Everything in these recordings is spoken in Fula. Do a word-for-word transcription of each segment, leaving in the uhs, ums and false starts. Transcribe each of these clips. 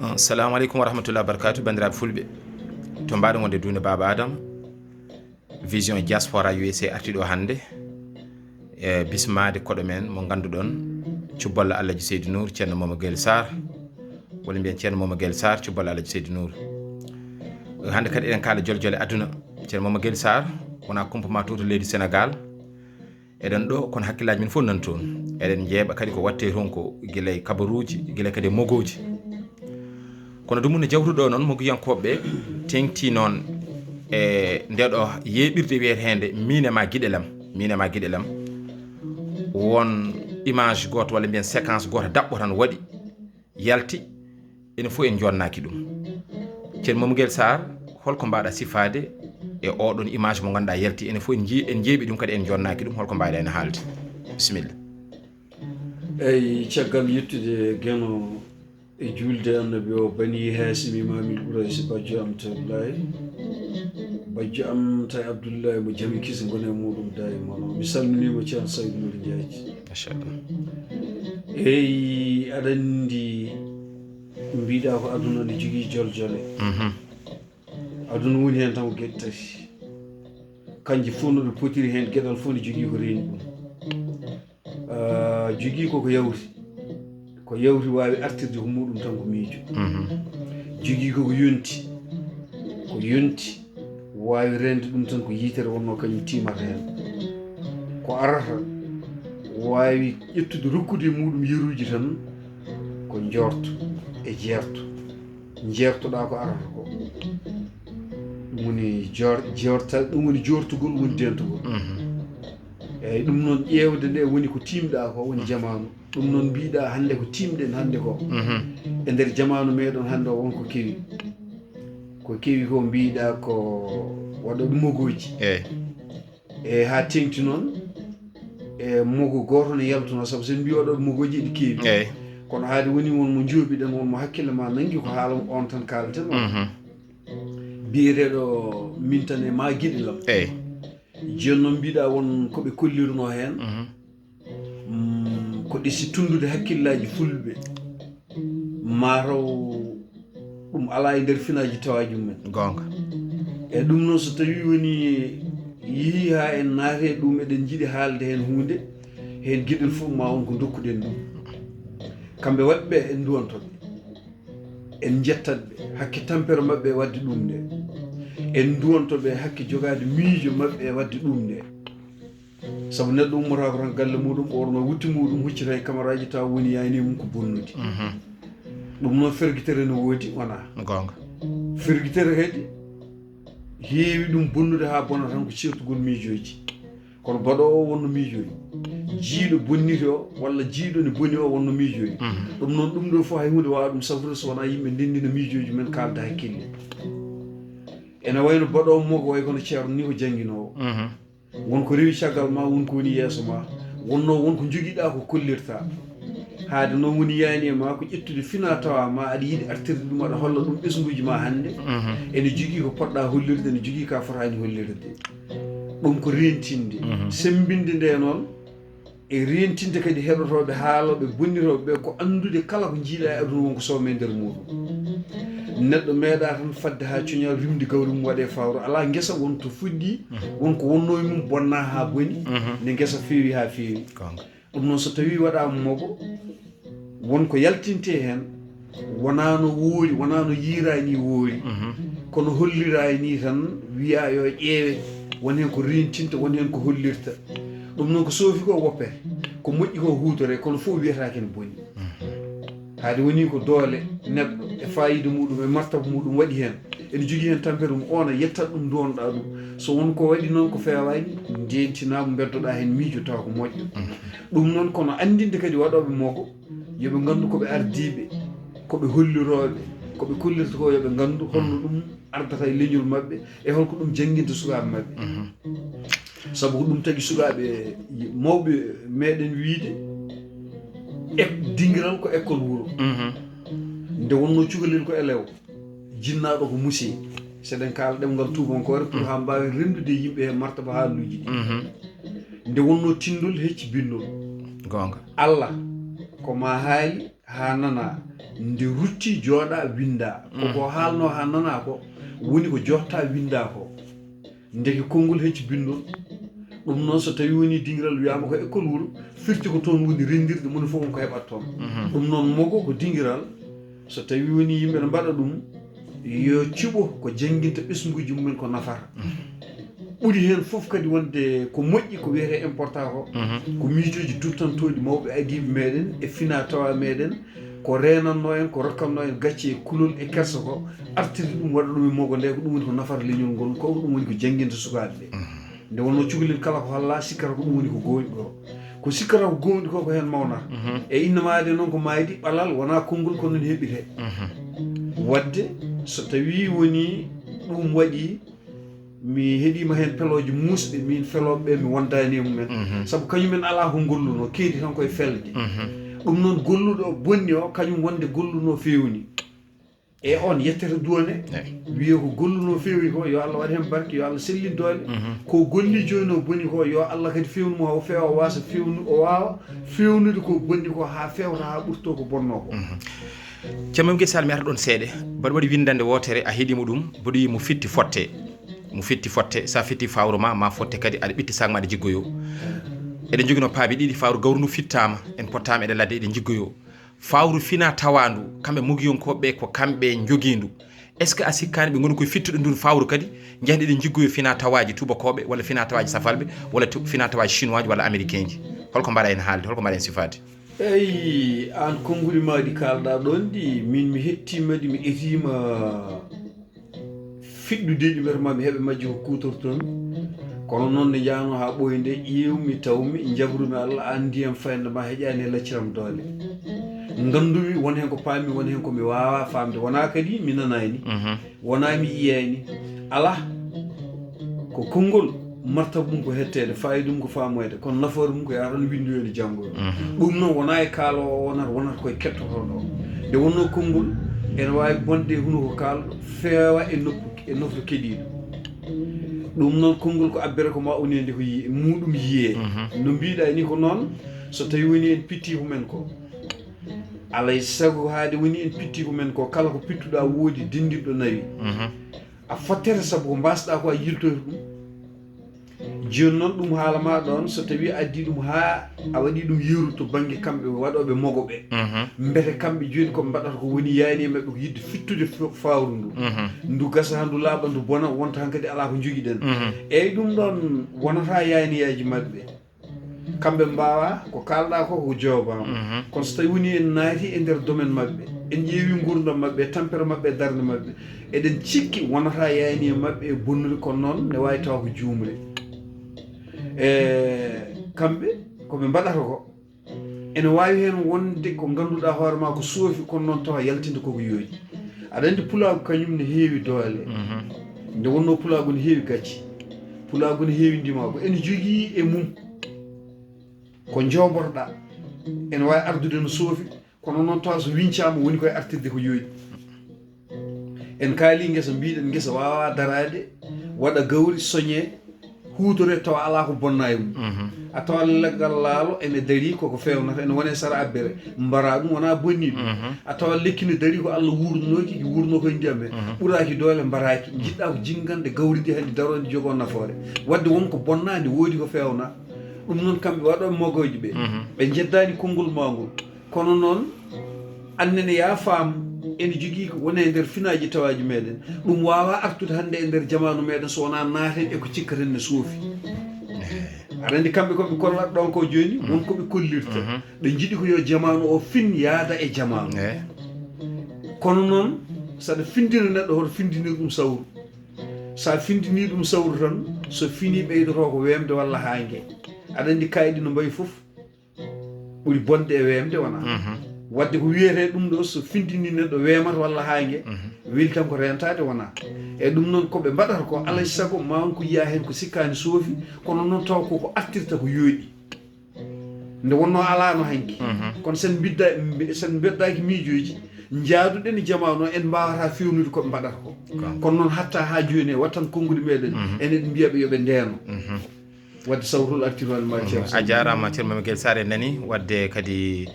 Assalamu aleykum wa rahmatullahi wa barakatuh, banndiraaɓe fulɓe. To mbaɗen wonde duunde Baaba Adama, Vision Diaspora U S A arti ɗo hannde e bismaade koɗo men mo ngannduɗon, cubballo Alhaji Seydi Nour, Ceerno Momo Gel Sarr, walla mbiyen Ceerno Momo Gel Sarr, cubballo Alhaji Seydi Nour. Hannde kadi eɗen kaala joljole aduna. Ceerno Momo Gel Sarr wona kumpa ma to leydi Sénégal. Eɗen ɗo kono hakkillaaji men fof nan toon. Eɗen njeeɓa kadi ko watte toon ko gila e kabaruuji, gila kadi e mogooji. Kono ɗum ne jawtuɗo noon mogiyankooɓe teeŋti noon e nde ɗo yeeɓirde wiyeteende miin e ma giɗelam, miin e ma giɗelam. Won image gooto walla mbiyen séquence gooto daɓɓo tan waɗi, yalti, enen fof en jonnaki ɗum. Ceerno Momo Gel Sarr, holko mbaɗa sifaade e oɗon image mo ngannduɗaa yalti, enen fof en jii, en jeeɓi ɗum kadi en jonnaki ɗum, holko mbaɗa en haalde? Bisimilla. Eyi, caggal yettude Geno e juulde Annabi o, Bani Haasimi, Maamil Quraysi, bajjo am Tay Abdullahi, bajjo am Tay Abdullahi mo jami kisi ngoni e muuɗum daayiman o. Mi salminiima Ceerno Saydu Nuur Jaaji. Machallah. Eyi, aɗa anndi mbiɗa ko aduna ne jogii joljole. Mhm. Aduna woni heen tan ko geɗe tati. Kanji fof no ɗe potiri heen, geɗal fof ne jogii ko reeni ɗum. Ah, jogii ko ko yawti. Ko yawti waawi artirde ko muuɗum tan ko miijo. Mhm. Jogii ko ko yonti. Ko yonti waawi reende ɗum tan ko yitere wonnoo kañum tiimata heen. Ko arata waawi ƴettude rokkude e muuɗum yeruuji tan ko njoorto e jeerto. Njeertoɗaa ko arata ko. Ɗum woni jor-, jorta-, ɗum woni joortugol, woni deentugol. Mhm. Eyyi, ɗum noon ƴeewde nde woni ko tiimɗaa ko, woni jamaanu. Ɗum noon mbiɗa hannde ko tiimɗen hannde ko. Mhm. E nder jamaanu meɗen hannde o won ko kewi. Ko kewi ko mbiɗa ko waɗooɓe mogooji. Eyyi. E haa teeŋti noon, e mogo gooto ne yaltunoo, sabu so en mbii waɗooɓe mogooji eɗi keewi. Eyyi. Kono haade woni won mo njoobiɗen, won mo hakkille ma nanngi ko haala on tan kaalten o. Mhm. Biyeteeɗo min tan e ma giɗelam. Eyyi. Jooni noon mbiɗa won ko ɓe kollirnoo heen. Mhm. Mm, ko ɗi si tunndude hakkillaaji fulɓe, mataw ɗum alaa e nder finaaji tawaaji mumen. Goonga. E ɗum noon, so tawii woni yehii haa en naati e ɗum, eɗen njiɗi haalde heen huunde, heen geɗel fof ma won ko ndokkuɗen ɗum. Kamɓe waɗɓe en nduwanto ɓe. En njettat ɓe hakke tampere maɓɓe e waɗde ɗum nde. En nduwanto ɓe hakke jogaade miijo maɓɓe e waɗde ɗum nde. Sabu neɗɗo ummotaako tan galle muɗum, ɓoorno wutte muɗum, huccita e kamaraaji tawa woni yaani mum ko bonnude. Mhm. Ɗum noon fergitere no woodi, wonaa? Goonga. Fergitere kadi heewi ɗum bonnude haa bona tan ko ceertugol miijooji. Kono baɗoowo o wonno miijooji. Jiiɗo bonniti o walla jiiɗo ne boni o wonno miijooji. Mhm. Ɗum noon ɗum ɗo fof hay huunde waawaa ɗum safrude so wonaa yimɓe ndenndina miijooji men, kaalda hakkille. Ene wayno baɗoowo mogo way kono ceerno ni ko jannginoowo. Mhm. Won ko rewi caggal ma, won ko woni yeeso ma. Wonno won ko njogiɗa ko kollirta. Haade noon woni yaani e ma ko ƴettude fina tawa ma aɗa yiɗi artirde ɗum, aɗa holla ɗum ɓesnguuji ma hannde. Mhm. Ene jogii ko poɗɗa hollirde, ene jogii ka fotaani hollirde. Ɗum ko rentinde. Mhm. Semmbinde nde noon e rentinde kadi heɗotooɓe haalooɓe bonnitooɓe ɓe ko anndude kala ko njiiɗa e aduna won ko soome e nder muɗum. Neɗɗo meeɗa tan fadde haa coñal rimde gawri mum waɗe fawru. Alaa ngesa won to fuɗɗi, mhm, won ko wonnoo e mum bonna haa boni, mhm, nde ngesa feewi haa feewi. Goonga. Ɗum noon so tawii waɗaama mogo, won ko yaltinte heen, wonaa no woori, wonaa no yiiraa nii woori, mhm, kono holliraa nii tan, wiyaa yo ƴeewe, won heen ko reentinta, won heen ko hollirta. Ɗum noon ko soofi ko woppete, ko moƴƴi ko huutoree, kono fof wiyataake ne boni. Mhm. Haade wonii ko doole neɗɗo e faayiida muɗum e martaba muɗum waɗi heen, ene jogii heen tampere mum, oon a yettat ɗum, nduwanoɗaa ɗum. So won ko waɗi noon ko feewaani, ndeentinaa mo, mbeddoɗaa heen miijo tawa ko moƴƴo. Mhm. Ɗum noon kono anndinde kadi waɗooɓe mogo, yo ɓe nganndu ko ɓe ardiiɓe, ko ɓe hollirooɓe, ko ɓe kollirta ko yo ɓe nganndu holno ɗum ardata e leñol maɓɓe e holko ɗum jannginta sukaaɓe maɓɓe. Mhm. Sabu ko ɗum tagi sukaaɓe mawɓe meɗen wiyde ek-, dingiral ko école wuro. Mhm. Nde wonnoo cukalel ko élève, jinnaaɗo ko musee. So eɗen kaala ɗemngal tuubankoore pour, mhm, haa mbaawen renndude e yimɓe he martaba haaluuji ɗi. Mhm. Nde wonnoo tinndol hecci binndol. Goonga. Allah ko ma haali, haa nana, nde rutti jooɗa winnda. Koko haalno haa nana ko, woni ko jotta winnda ko. Ndeke konngol hecci binndol. Ɗum noon, so tawi woni dingiral wiyama ko école wuro, firti ko toon woni renndirde, moni fof ko heɓat toon. Ɗum noon, mogo ko dingiral, so tawi woni yimɓe ne mbaɗa ɗum, yo cuɓo ko jannginta ɓesnguuji mumen ko nafata. Ɓuri heen fof kadi wonde ko moƴƴi ko wiyetee important ko, ko miijooji duttantooɗi mawɓe adiiɓe meɗen e fina tawa meɗen, ko reenatnoo en, ko rokkatnoo en gacce e kulol e kersa ko, artirde ɗum, waɗa ɗum e mogo nde, ko ɗum woni ko nafata leñol ngol, ko ɗum woni ko jannginta sukaaɓe ɓe. Nde wonnoo cukalel kala ko holla, sikkata ko ɗum woni ko gooŋɗi ko. Ko sikkata ko gooŋɗi ko, ko heen mawnata. E innamaade noon ko maaydi, ɓalal wonaa konngol, ko noon heɓiree. Waɗde so tawii wonii ɗum waɗii, mi heɗiima heen pelooji muusɗi, miin felooɓe ɓe mi wondaani e mumen. Sabu kañumen alaa ko ngollunoo, keedi tan koye felde. Ɗum noon, golluɗo o bonni o, kañum wonde gollunoo feewni. E on yettata duwane, wiye ko gollunoo feewni ko, yo Allah waɗ heen barke, yo Allah sellin doole. Ko golli jooni o boni ko, yo Allah kadi feewnu mo, o feewa, o waasa feewnu, o waawa feewnude ko bonni ko haa feewta, haa ɓurtoo ko bonnoo ko. Ceerno Mame Guèye Sall, mi arta ɗoon seeɗa. Mbaɗa waɗi winndannde wootere, a heɗiima ɗum, mboɗo wiyi mo fitti fotte. Mo fitti fotte, so a fitti fawru ma, ma fotte kadi, aɗa ɓitti sac ma, aɗa jiggoyoo. Eɗen njoginoo paabi ɗiɗi, fawru gawri ndu fittaama, en pottaama e nder ladde, eɗen njigguyoo. Fawru fina tawaandu, kamɓe mogiyonkooɓe ɓe, ko kamɓe njogii ndu. Est-ce que a sikkaani ɓe ngoni koye fittude ndun fawru kadi, njahden eɗen njiggoyoo fina tawaaji tuubakooɓe, walla fina tawaaji safalɓe, walla tu-, fina tawaaji chinois ji walla américain ji? Holko mbaɗa en haalde, holko mbaɗa en sifaade? Eyi, aan konnguli ma ɗi kaalɗaa ɗoon ɗi, min mi hettiima ɗi, mi etiima fiɗɗude ɗi, mbiyata ma mi heɓe majji ko kuutorton. Kono noon nde njahnoo haa ɓooyi nde, ƴeewmi, tawmi, njabrumi Allah, aan ndiyam fayande ma heƴaani e lacciram doole. Nganndumi, won heen ko paammi, won heen ko mi waawaa faamde. Wonaa kadi mi nanaani, wonaa mi yiyaani. Alaa, ko konngol, martaba mum ko hetteede, faayiida mum ko faamoyde, kono nafoore mum ko yaha tan winndoyoo nde janngoyoo. Ɗum noon wonaa e kaaloowo o wonata, wonata koye kettotooɗo o. Nde wonnoo konngol ene waawi bonde e hunuko kaalɗo, feewa e noppu, e nofru keɗiiɗo. Ɗum noon, konngol ko abbere ko ma o nende ko yi-, muuɗum yiyee. No mbiɗa ni ko noon, so tawi woni en pitti ko men ko, alay sago haade woni en pitti ko men ko, kala ko pittuɗa woodi dindirɗo nawi. A fottete sabu ko mbasɗa ko a yiltoyta ɗum. Jooni noon ɗum haala ma ɗoon, so tawi a addi ɗum haa a waɗi ɗum yeru to bannge kamɓe waɗooɓe mogo ɓe. Mbete kamɓe jooni ko mbaɗata ko woni yaani e maɓɓe ko yiɗde fittude f-, fawru ndu. Ndu gasa haa ndu laaɓa, ndu bona, wonta hankadi alaa ko njogiɗen. Eyyi, ɗum ɗoon wonata yaaniyaaji maɓɓe. Kamɓe mbaawa ko kaalɗa ko, ko joobaama. Kono so tawi woni en naati e nder domaine maɓɓe, en ƴeewi nguurndam maɓɓe, tampere maɓɓe, darnde maɓɓe, eɗen cikki wonata yaani e maɓɓe e bonnude, kono noon ne waawi tawa ko juumre. E kamɓe, ko ɓe mbaɗata ko, ene waawi heen wonde ko ngannduɗaa hoore ma ko soofi, kono noon tawa yaltinde koko yooɗi. Aɗa anndi pulaagu kañum ne heewi doole. Nde wonnoo pulaagu ne heewi gacce, pulaagu ne heewi ndimaagu, ene jogii e mum ko njoobotoɗaa. Ene waawi ardude no soofi, kono noon tawa so wincaama woni koye artirde ko yooɗi. En kaali ngesa, mbiɗen ngesa waawa daraade, waɗa gawri, soñee, huutore, tawa alaa ko bonna e mum. A tawa leggal laalo ene darii, koko feewnata, ene wone sara abbere, mbara ɗum, wona bonni ɗum. A tawa lekki ne darii, ko Allah wuurnooki, ki wuurnoo koye ndiyam he, ɓuraaki doole, mbaraaki. Njiɗɗa ko jinngande gawri ndi, hannde daroo ndi, jogoo nafoore. Waɗde won ko bonna, nde woodi ko feewna. Ɗum noon, kamɓe waɗooɓe mogooji ɓe, ɓe njeddaani konngol ma ngol. Kono noon, annene ya faam, ene jogii ko woni e nder finaaji tawaaji meɗen. Ɗum waawaa artude hannde e nder jamaanu meɗen so wonaa naaten e ko cikkaten ne soofi. Aɗa anndi kamɓe ko ɓe kollat ɗon ko jooni, won ko ɓe kollirta. Ɓe njiɗi ko yo jamaanu o fin yaada e jamaanu. Kono noon, saɗa findina neɗɗo, hoto findinir ɗum sawru. Sa findini ɗum sawru tan, so fini ɓeydoto ko weemde walla haange. Aɗa anndi kayɗi no mbayi fof. Ɓuri bonde e weemde wona. Waɗde ko wiyetee ɗum ɗo, so findini neɗɗo weemata walla haange, weli tan ko reentaade wona. E ɗum noon ko ɓe mbaɗata ko, alay sago ma won ko yiya heen ko sikkaani soofi, kono noon taw koko artirta ko yooɗi. Nde wonnoo alaano hanki. Kono sen mbidda-, mbi-, sen mbeddaaki miijooji, njaaduɗen e jamaanu o, en mbaawata fewnude ko ɓe mbaɗata ko. Kono noon hatta haa jooni e wattan konnguɗi meɗen, enen mbiya ɓe yo ɓe ndeeno. Wadde sawrol artirwal ma, Ceerno. A jaaraama, Ceerno Mame Guèye Sarr, en nani. Wadde kadi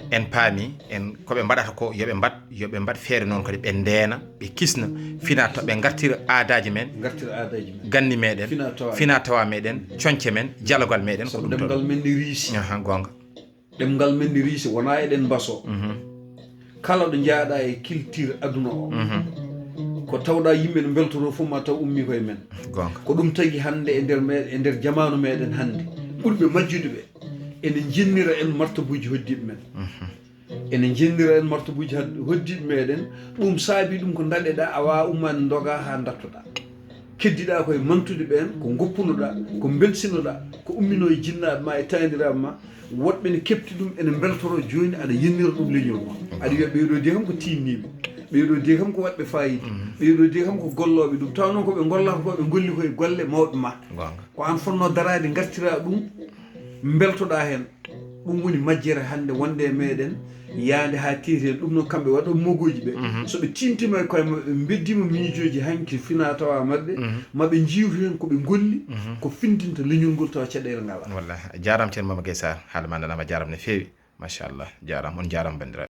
En paami en ko ɓe mbaɗata ko, yo ɓe mbaɗ yo ɓe mbaɗ feere noon kadi, ɓe ndeena, ɓe kisna, fina tawa, ɓe ngartira aadaaji men, ngartira aadaaji men, ganni meɗen, fina tawa, fina tawa meɗen, coñce men, jalogal meɗen, ko sabu ɗum ɗemngal tan. Men ni riisi. Aha, goonga. Ɗemngal men ni riisi, wonaa eɗen mbaso. Kala ɗo njaaɗa e culture aduna o, ko tawɗa yimɓe no mbeltoto fof ma taw ummi koye men. Goonga. Ko ɗum tagi hannde e nder me e nder jamaanu meɗen hannde, ɓurɓe majjude ɓe ene njennira en martabuuji hoddiiɓe men. Ene njennira en martabuuji had- hoddiiɓe meɗen. Ɗum saabi ɗum ko ndaɗeɗa, a wawa ummaade ndoga haa ndattoɗa. Keddiɗa koye mantude ɓeen, ko ngoppunoɗa, ko mbelsinoɗa, ko ummino e jinnaaɓe ma e taaniraaɓe ma. Woɗɓe ne keɓti ɗum, ene mbeltoro. Jooni aɗa yennira ɗum leñol ma. Aɗa wiya ɓeeɗo de kam ko tiinniiɓe, ɓeeɗo de kam ko waɗɓe faayiida, ɓeeɗo de kam ko gollooɓe ɗum. Taw noon ko ɓe ngollata ko, ɓe ngolli koye golle mawɓe ma. Goonga. Ko aan fotnoo daraade ngartiraa ɗum, mbeltoɗaa heen. Ɗum woni majjere hannde wonde e meɗen yaade haa teeti heen. Ɗum noon kamɓe waɗooɓe mogooji ɓe, so ɓe tiintiima e koye maɓɓe, ɓe mbeddiima miijooji hanki fina tawa maɓɓe, ma ɓe njiiw heen ko ɓe ngolli, ko findinta leñol ngol tawa caɗeele ngalaa. Wallahi, a jaaraama ceerno Mama Gueye Sarr, haala ma nanaama, a jaaraama no feewi. Machallah, jaaraama, on jaaraama banndiraaɓe.